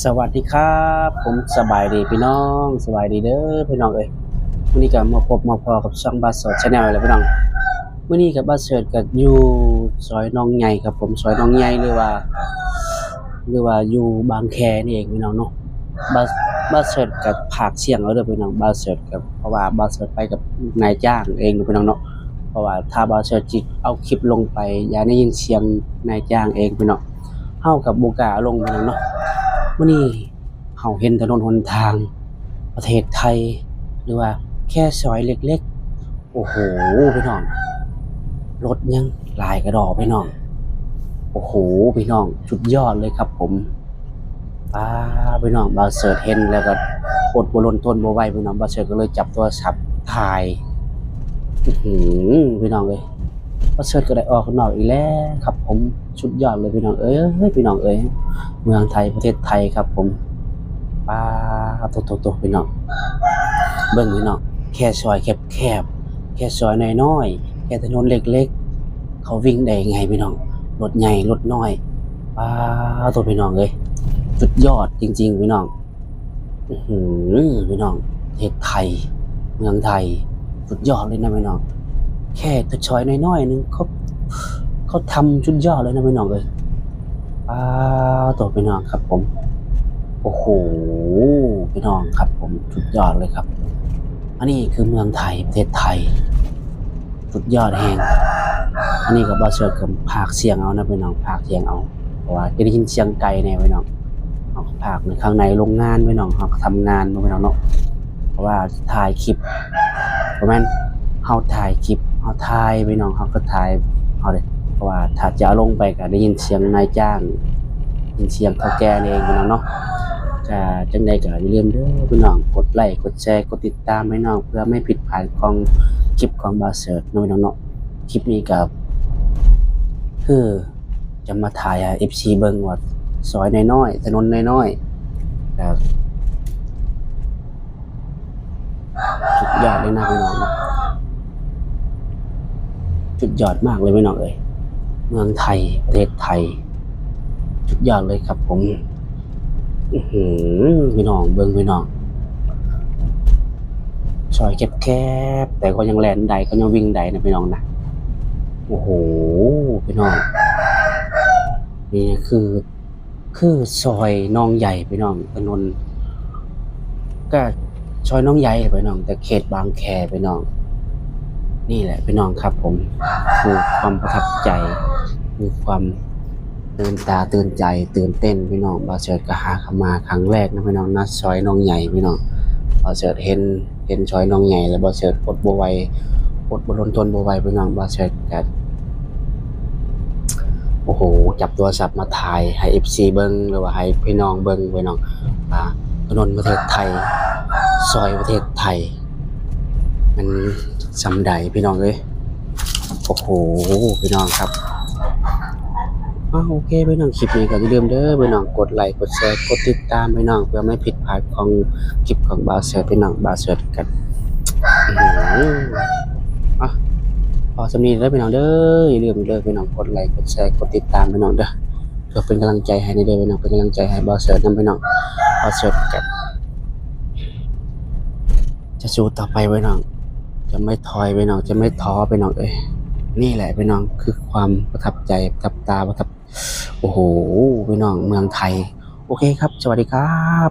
ສະຫວັດດີຄັບ ຜົມສະບາຍດີພີ່ນ້ອງ ສະບາຍດີເດີພີ່ນ້ອງເອີຍ. ມື້ນີ້ກໍມາພົບມາພໍ້ກັບຊ່ອງບ່າວເສີດ Channel ແລ້ວພີ່ນ້ອງ. ມື້ນີ້ກໍບ່າວເສີດກໍຢູ່ຊອຍໜອງໃຫຍ່ຄັບຜົມ ຊອຍໜອງໃຫຍ່ ຫຼືວ່າ ຫຼືວ່າຢູ່ບາງແຄນີ້ເອງພີ່ນ້ອງເນາະ. ບ່າວ ບ່າວເສີດກໍພາກສຽງເອົາເດີພີ່ນ້ອງ ບ່າວເສີດກໍ ເພາະວ່າບ່າວເສີດໄປກັບນາຍຈ້າງເອງພີ່ນ້ອງເນາະ. ເພາະວ່າຖ້າບ່າວເສີດຊິເອົາຄລິບລົງໄປ ຢ້ານໄດ້ຍິນສຽງນາຍຈ້າງເອງພີ່ນ້ອງ ເຮົາກໍບໍ່ກ້າລົງພີ່ນ້ອງເນາະ. ມື້ນີ້ເຮົາເຫັນຖະໜົນຫົນທາງປະເທດໄທ ຫຼືວ່າແຄ່ຊອຍເລັກໆ ໂອ້ໂຫ ພີ່ນ້ອງ ລົດຍັງຫຼາຍກະດໍພີ່ນ້ອງ. ໂອ້ໂຫ ພີ່ນ້ອງ ສຸດຍອດເລີຍຄັບຜົມ. ປ້າ ພີ່ນ້ອງ ບ່າວເສີດເຫັນແລ້ວກໍອົດບໍ່ລົນທົນບໍ່ໄຫວພີ່ນ້ອງ ບ່າວເສີດກໍເລີຍຈັບໂທລະສັບຖ່າຍ. ອືຫື ພີ່ນ້ອງເອີຍ ບ່າວເສີດກໍໄດ້ອອກນອກອີກແລ້ວຄັບຜົມ. ສຸດຍອດເລີຍພີ່ນ້ອງເອີຍ ພີ່ນ້ອງເອີຍ ເມືອງໄທ ປະເທດໄທຄັບຜົມ. ປ້າ ໂຕໆໆ ພີ່ນ້ອງ ເບິ່ງພີ່ນ້ອງ ແຄ່ຊອຍແຄບໆ ແຄ່ຊອຍນ້ອຍໆ ແຄ່ຖະໜົນເລັກໆ ເຂົາວິ່ງໄດ້ໄງພີ່ນ້ອງ ລົດໃຫຍ່ລົດນ້ອຍ. ປ້າໂຕ ພີ່ນ້ອງເອີຍ ສຸດຍອດຈິງໆ ພີ່ນ້ອງ. ອືຫື ພີ່ນ້ອງ ປະເທດໄທ ເມືອງໄທ ສຸດຍອດເລີຍນະພີ່ນ້ອງ. ແຄ່ຊອຍນ້ອຍໆໜຶ່ງ ເຂົາ ເຂົາທຳສຸດຍອດເລີຍນະພີ່ນ້ອງເອີຍ. ປ້າໂຕ ພີ່ນ້ອງຄັບຜົມ. ໂອ້ໂຫ ພີ່ນ້ອງຄັບຜົມ ສຸດຍອດເລີຍຄັບ. ອັນນີ້ຄືເມືອງໄທ ປະເທດໄທ ສຸດຍອດແຮງ. ອັນນີ້ກໍບ່າວເສີດກໍພາກສຽງເອົານະພີ່ນ້ອງ ພາກສຽງເອົາ ເພາະວ່າຈະໄດ້ຍິນສຽງໄກແດ່ພີ່ນ້ອງ. ເຮົາກໍພາກໃນ ຂ້າງໃນໂຮງງານພີ່ນ້ອງ ເຮົາກໍທຳງານເນາະພີ່ນ້ອງເນາະ. ເພາະວ່າຖ່າຍຄລິບ ບໍ່ແມ່ນ ເຮົາຖ່າຍຄລິບ ເຮົາຖ່າຍພີ່ນ້ອງ ເຮົາກໍຖ່າຍເຮົາເດ້. ເພາະວ່າຖ້າຈະເອົາລົງໄປກໍໄດ້ຍິນສຽງນາຍຈ້າງ ຍິນສຽງເຖົ້າແກ່ເອງພີ່ນ້ອງເນາະ. ກະຈັ່ງໃດກໍຢ່າລືມເດີພີ່ນ້ອງ ກົດໄລ ກົດແຊ ກົດຕິດຕາມພີ່ນ້ອງ ເພື່ອໄມ່ຜິດພາດຂອງຄລິບຂອງບ່າວເສີດເນາະພີ່ນ້ອງເນາະ. ຄລິບນີ້ກໍຄືຈະມາຖ່າຍໃຫ້ເອັຟຊີເບິ່ງວ່າ ຊອຍນ້ອຍໆ ຖະໜົນນ້ອຍໆ ກໍສຸດຍອດເລີຍນະພີ່ນ້ອງນະ. ສຸດຍອດມາກເລີຍພີ່ນ້ອງເອີຍ ເມືອງໄທ ປະເທດໄທ ສຸດຍອດເລີຍຄັບຜົມ. ອືຫື ພີ່ນ້ອງ ເບິ່ງພີ່ນ້ອງ ຊອຍແຄບໆ ແຕ່ກໍຍັງແລ່ນໄດ້ ກໍຍັງວິ່ງໄດ້ນະພີ່ນ້ອງນະ. ໂອ້ໂຫ ພີ່ນ້ອງ ນີ້ຄື ຄືຊອຍໜອງໃຫຍ່ພີ່ນ້ອງ ຖະໜົນ ກະຊອຍໜອງໃຫຍ່ແຫຼະພີ່ນ້ອງ ແຕ່ເຂດບາງແຄພີ່ນ້ອງ. ນີ້ແຫຼະພີ່ນ້ອງຄັບຜົມ ຄືຄວາມປະທັບໃຈ ຄືຄວາມຕື່ນຕາຕື່ນໃຈ ຕື່ນເຕັ້ນພີ່ນ້ອງ. ບ່າວເສີດກໍຫາເຂົ້າມາຄັ້ງແລກນະພີ່ນ້ອງ ນະຊອຍໜອງໃຫຍ່ພີ່ນ້ອງ. ບ່າວເສີດເຫັນ ເຫັນຊອຍໜອງໃຫຍ່ແລ້ວ ບ່າວເສີດອົດບໍ່ໄຫວ ອົດບໍ່ລົນທົນບໍ່ໄຫວພີ່ນ້ອງ. ບ່າວເສີດກະ ໂອ້ໂຫ ຈັບໂທລະສັບມາຖ່າຍໃຫ້ເອັຟຊີເບິ່ງ ຫຼືວ່າໃຫ້ພີ່ນ້ອງເບິ່ງພີ່ນ້ອງ ວ່າຖະໜົນປະເທດໄທ ຊອຍປະເທດໄທ ມັນສ່ຳໃດພີ່ນ້ອງເອີຍ. ໂອ້ໂຫ ພີ່ນ້ອງຄັບ. ອາ ໂອເຄພີ່ນ້ອງ ຄລິບນີ້ກໍຢ່າລືມເດີພີ່ນ້ອງ ກົດໄລ ກົດແຊ ກົດຕິດຕາມພີ່ນ້ອງ ເພື່ອໄມ່ຜິດພາດຂອງຄລິບຂອງບ່າວເສີດພີ່ນ້ອງ. ບ່າວເສີດກັນ ອື ອາ ພໍສ່ຳນີ້ເດີພີ່ນ້ອງເດີ. ຢ່າລືມເດີພີ່ນ້ອງ ກົດໄລ ກົດແຊ ກົດຕິດຕາມພີ່ນ້ອງເດີ ເພື່ອເປັນກຳລັງໃຈໃຫ້ແດ່ເດີພີ່ນ້ອງ ເປັນກຳລັງໃຈໃຫ້ບ່າວເສີດນຳພີ່ນ້ອງ. ບ່າວເສີດກັນ ຈະສູ້ຕໍ່ໄປພີ່ນ້ອງ ຈະໄມ່ຖອຍພີ່ນ້ອງ ຈະໄມ່ທໍພີ່ນ້ອງເອີຍ. ນີ້ແຫຼະພີ່ນ້ອງ ຄືຄວາມປະທັບໃຈ ປະທັບຕາ ປະທັບ ໂອ້ໂຫ ພີ່ນ້ອງ ເມືອງໄທ. ໂອເຄຄັບ ສະຫວັດດີຄັບ.